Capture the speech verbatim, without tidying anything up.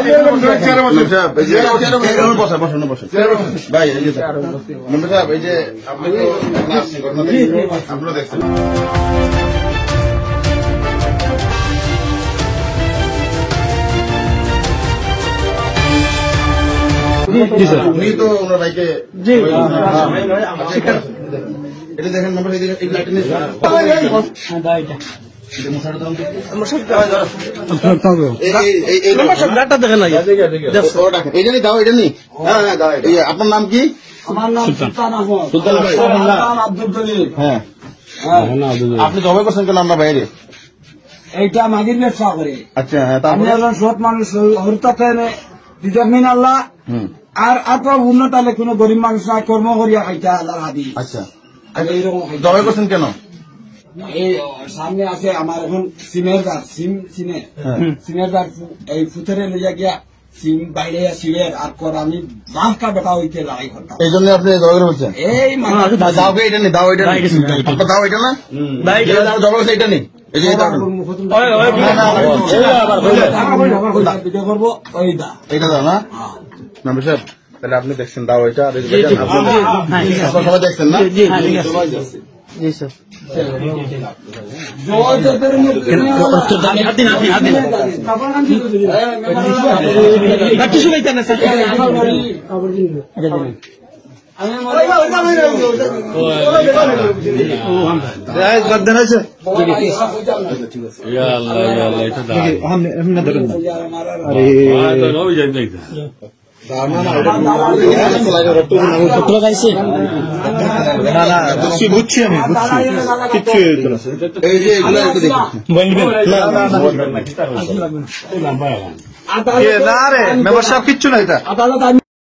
চেয়ারে বসেন। মেম্বার সাহেব, এই যে, চেয়ারে বসেন, চেয়ারে বসেন। ভাই, এই যে, মেম্বার সাহেব, এই যে, আপনি তো, আপনারা দেখছেন। জি, স্যার। উনি তো ওনার ভাইকে, জি। এটা দেখেন, মেম্বার সাহেব, এই লাইটটা নিয়ে, হ্যাঁ, দাও এটা। এই, এই, এই, এই, মেম্বার সাহেব, গাড়িটা দেখেন আগে। ওটা, এটা নিয়ে দাও, এটা নিয়ে। হ্যাঁ, হ্যাঁ, দাও এটা। এই, আপনার নাম কি? আমার নাম সুলতান। সুলতান আহমদ। সুলতান ভাই। আমার নাম আব্দুল জলিল। হ্যাঁ। হ্যাঁ। আপনি জবাই করছেন কেন আমরা বাইরে? এইটা মাগির ব্যবসা করে। আচ্ছা, হ্যাঁ, তারপরে? আমি একজন সৎ মানুষ, হরতাতে এনে দিদার মিন আল্লাহ। হুম। আর এত উন্নত আলে কোনো গরিব মানুষ নাই, কর্ম করিয়া খাইতা আল্লাহর হাবি। আচ্ছা। আর এইরকম খাইতা। জবাই করছেন কেন? এই সামনে আছে আমার এখন সিমের গাছ, সিম, সিমের। হ্যাঁ। সিমের গাছ, এই ফুতেরে লইয়া গিয়া সিম বাইরে সিমের আর কর আমি বাঁকা বেটা হইতে লড়াই করতাম। এই জন্য আপনি জবাই করে বলছেন? এই মানে আর দাও কে এটা নেই, দাও এটা নেই। দাও এটা নেই। আপনার দাও এটা না? হুম। দাও এটা। এই দাও, জবাই করছে এটা নেই। এই যে এটা। ওই, ওই, না, না, না, না। এই আবার বলবে। আবার বলবে, আবার বলবে, ভিডিও করবো, ওই দা। এটা দাও না? হ্যাঁ। মেম্বার সাহেব, তাহলে আপনি দেখছেন, দাও এটা, আর এই জি, জি, ভাইজান, আপনি জি, জি। হ্যাঁ, ঠিক আছে। আপনারা সবাই দেখছেন না? জি, জি, ঠিক আছে। সবাই দেখছেন। জি, স্যার। তো দাঁড়িয়ে হাত দিন, হাত দিন, হাত দিন। না, কিছু বলতে না, স্যার। এই, বাদ দেন আছে। ইয়া আল্লাহ, ইয়া আল্লাহ, এটা দাও। এমনি, এমনি ধরেন না। আরে। আরে, তো নবী যাই দেখতে। না, না, বুঝছি, বুঝছি আমি, বুঝছি। কিচ্ছু হইতো না। এই যে এগুলো একটু দেখি। বলবেন? না, না, না, না। এ, না রে, মেম্বার সাহেব, কিচ্ছু না এটা।